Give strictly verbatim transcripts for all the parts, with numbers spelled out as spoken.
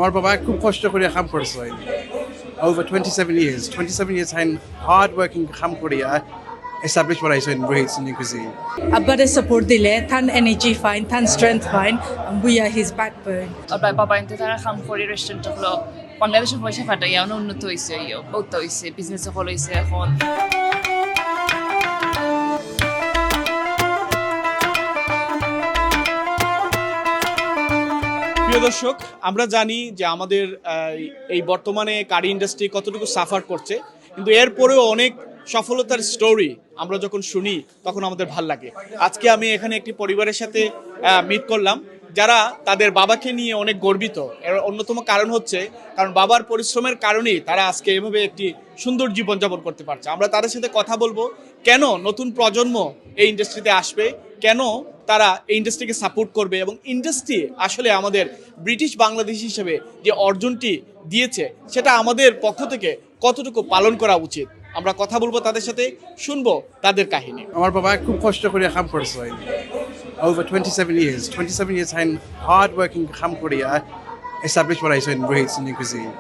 আমার বাবা খুব কষ্ট করিয়া কাম করছইন, over twenty seven years, twenty seven years হাইন hard working কাম করিয়া establish বানাইছইন Rohit Indian Cuisine. আব্বারে সাপোর্ট দিলে তান এনার্জি পাইন, তান strength pine, and we are his backbone. আর বাবা, বাবা ইনতে তারা কাম করি রেস্টুরেন্ট অকল, বাংলাদেশে পয়সা ফাটাইয়া অনেক উন্নত হইছে, ইয়ো, বহুত হইছে, বিজনেস অকল হইছে এখন। প্রিয় দর্শক, আমরা জানি যে আমাদের আহ, এই বর্তমানে কারি ইন্ডাস্ট্রি কতটুকু সাফার করছে, কিন্তু এরপরেও অনেক সফলতার স্টোরি আমরা যখন শুনি, তখন আমাদের ভালো লাগে। আজকে আমি এখানে একটি পরিবারের সাথে মিট করলাম, যারা তাদের বাবাকে নিয়ে অনেক গর্বিত। এর অন্যতম কারণ হচ্ছে, কারণ বাবার পরিশ্রমের কারণেই তারা আজকে এভাবে একটি সুন্দর জীবনযাপন করতে পারছে। আমরা তাদের সাথে কথা বলবো, কেন নতুন প্রজন্ম এই ইন্ডাস্ট্রিতে আসবে, কেন তারা এই ইন্ডাস্ট্রিকে সাপোর্ট করবে, এবং ইন্ডাস্ট্রি আসলে আমাদের ব্রিটিশ বাংলাদেশি হিসেবে যে অর্জনটি দিয়েছে, সেটা আমাদের পক্ষ থেকে কতটুকু পালন করা উচিত। আমরা কথা বলবো তাদের সাথে, শুনবো তাদের কাহিনী। আমার বাবা খুব কষ্ট করিয়া কাম করছইন, over twenty seven years, twenty seven years হাইন hard working কাম করিয়া establish বানাইছইন Rohit Indian Cuisine.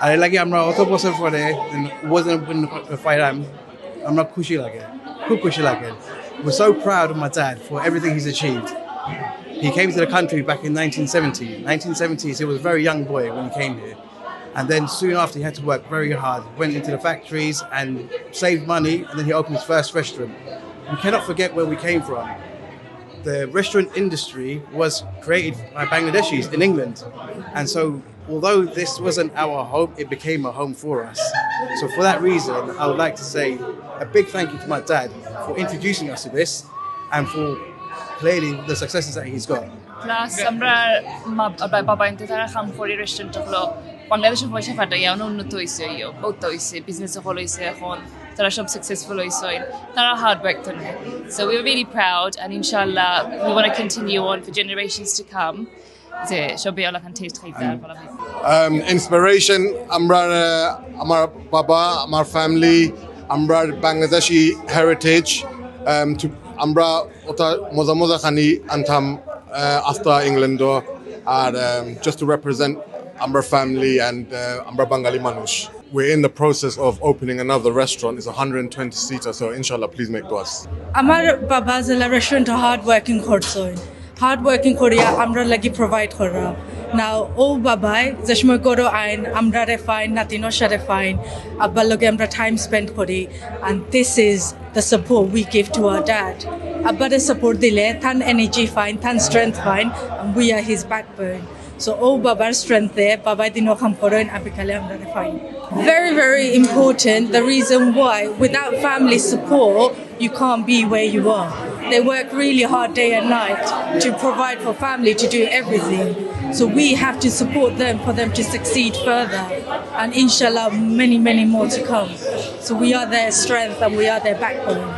আর এর লাগি আমরা অত বছর পরে, wasn't a fight, আমরা খুশি লাগে, খুব খুশি লাগে. We're so proud of my dad for everything he's achieved. He came to the country back in nineteen seventy. Nineteen seventies, he was a very young boy when he came here. And then soon after, he had to work very hard, went into the factories and saved money, and then he opened his first restaurant. We cannot forget where we came from. The restaurant industry was created by Bangladeshis in England. And so, although this wasn't our home, it became a home for us. So, for that reason, I would like to say a big thank you to my dad for introducing us to this and for clearly the successes that he's got. Plus আমরা মা- বা- বাবা ইনতে তারা কাম করি রেস্টুরেন্ট অকল, বাংলাদেশে পয়সা ফাটাইয়া অনেক উন্নত হইছে, ইয়ো, বহুত হইছে, বিজনেস অকল হইছে এখন, তারা সব সাকসেসফুল হইছে, তারা হার্ড ওয়ার্ক তো নেয়। So we are really proud and ইনশাআল্লাহ we want to continue on for generations to come. যে সবে ওলা খান টেস্ট খাইতে আর ভালো খাইতে। Um, inspiration, আমরা, আহ, আমার বাবা, আমার ফ্যামিলি, আমরা বাংলাদেশি হেরিটেজ, um, to, আমরা ওটা মজা মজা খানি আনতাম, আহ, আস্তা ইংল্যান্ডো, আর, um, just to represent আমরা ফ্যামিলি and, uh, আমরা বাঙালি মানুষ. We're in the process of opening another restaurant. It's a hundred and twenty seater, so inshallah, please make duas. আমার বাবা যেলা রেস্টুরেন্ট হার্ড ওয়ার্কিং করছইন, হার্ড ওয়ার্কিং করিয়া আমরা লাগি প্রোভাইড করা। না, ও বাবাই যে সময় গরো আইন, আমরারে ফাইন, নাতিনর সাথে ফাইন, আব্বার লগে আমরা টাইম স্পেন্ড করি। And this is the support we give to our dad. আব্বারে সাপোর্ট দিলে তান এনার্জি ফাইন, তান strength fine, and we are his backbone. So ও বাবার স্ট্রেংথে বাবাই দিনও কাম করইন, আবিকালে আমরা fine. Very, very important. The reason why, without family support, you can't be where you are. They work really hard day and night to provide for family, to do everything. So we have to support them for them to succeed further. And inshallah, many, many more to come. So we are their strength and we are their backbone.